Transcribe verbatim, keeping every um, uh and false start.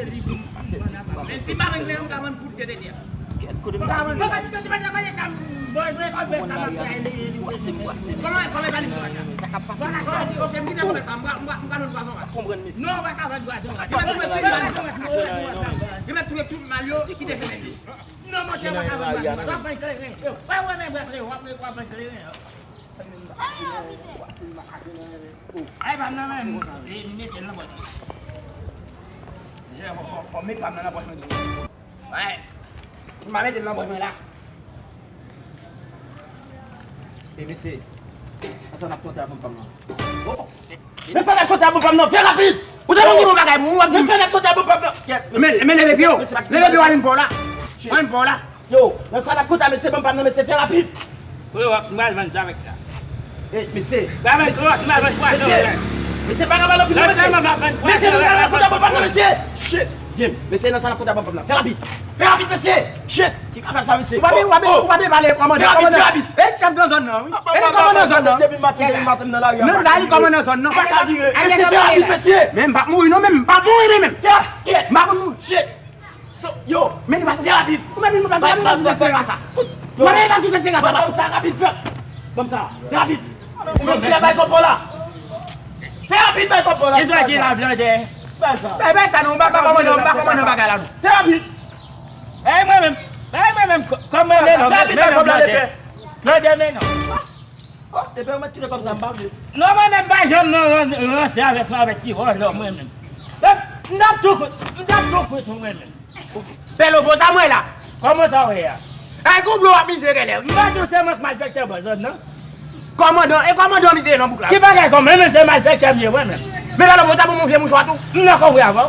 Mesye, pa fè sa, pa fè sa, mesye. Kèt kote m ta vin la, mesye. Ou konn lari a, men. Ou wè se m brase, mesye. Sa k ap pase, mesye. W ap konprann, mesye. Sa k ap pase nan lari a, men. Mesye. Non, monchè, w pa ka vann pwason. W ap vann kleren. W ap vann kleren. W ap vann kleren. Ay, pa m nan menm. E, li mete l nan pòch mwen. Jè, fò, fò, fò met pa m nan nan pòch mwen tou. Wè. M pa mete l nan pòch mwen la. E, mesye, ansanm ak konta pou m pa m nan. Oh. Men sa n ap konte a bon pa m nan, fè rapid! Ou te konn gen bon bagay pou ou, w ap di m. Men sa n ap konte a bon pa m nan. Men, men leve pye w. Leve pye w, al vin bò la. Al vin bò la. Yo, nan sa n ap konte a, mesye, bon pa m nan, mesye, fè rapid. Wi, wè, m pral vann sa avèk sa. Ey, mesye. Mesye, mesye, pa ka pale anpil non, mesye. Mesye, nan sa n ap konte a bon pa m nan, mesye. Shit. Game. Mesye, nan sa n ap konte a bon pa m nan. Fè rapid. Fè rapid, mesye. Shit. Ki kaka sa, mesye? Ou pa byen, ou pa byen, ou pa byen pale kòmandan, kòmandan. Fè rapid, fè rapid. E chèf nan zòn nan, wi. E kòmandan zòn nan. Depi maten, depi maten m nan lari a. Menm sa, li kòmandan zòn nan. Ou pa ka vire. Mesye, fè rapid, mesye. Men m p ap mouri non, men m p ap mouri, men, men. Fè rapid. M pa konn mouri. Shit. So, yo, men nou pa fè rapid. Ou menm, nou pa fè rapid, nou pa fè rapid. Ou pa fè rapid, fè rapid. Ban m sa, fè rapid. Ou menm, fè bay kòb la. Fè rapid, bay kòb la. Kisa ki la, blòdè? Bay sa. Bay, bay sa non, ba, ba kòmandan, ba kòmandan bagay la non. Fè rapid. Bay mwen menm, bay mwen menm, kò-, kòmandan non, men non, blòdè. Blòdè, men non. Oh, epi ou mèt kite kòb sa, m pa vle. Non, mwen menm pa janm nan ran-, ranse avèk, avèk ti vòlò, mwen menm. M t ap tou kout, m t ap tou kout mwen menm. Bèl obo, sa mwen la. Kòman sa w ye a? Ay, gon blo w ap mizere lè. M pa di w se mwen k malfektè bò zòn nan. Kòmandan, e kòmandan mizere nan bouk la. Ki bagay kòmandan, men se malfektè m ye, mwen menm. Men bèl obo, sa pou mwen vye mouchwa tou. M nan kòvri avè w.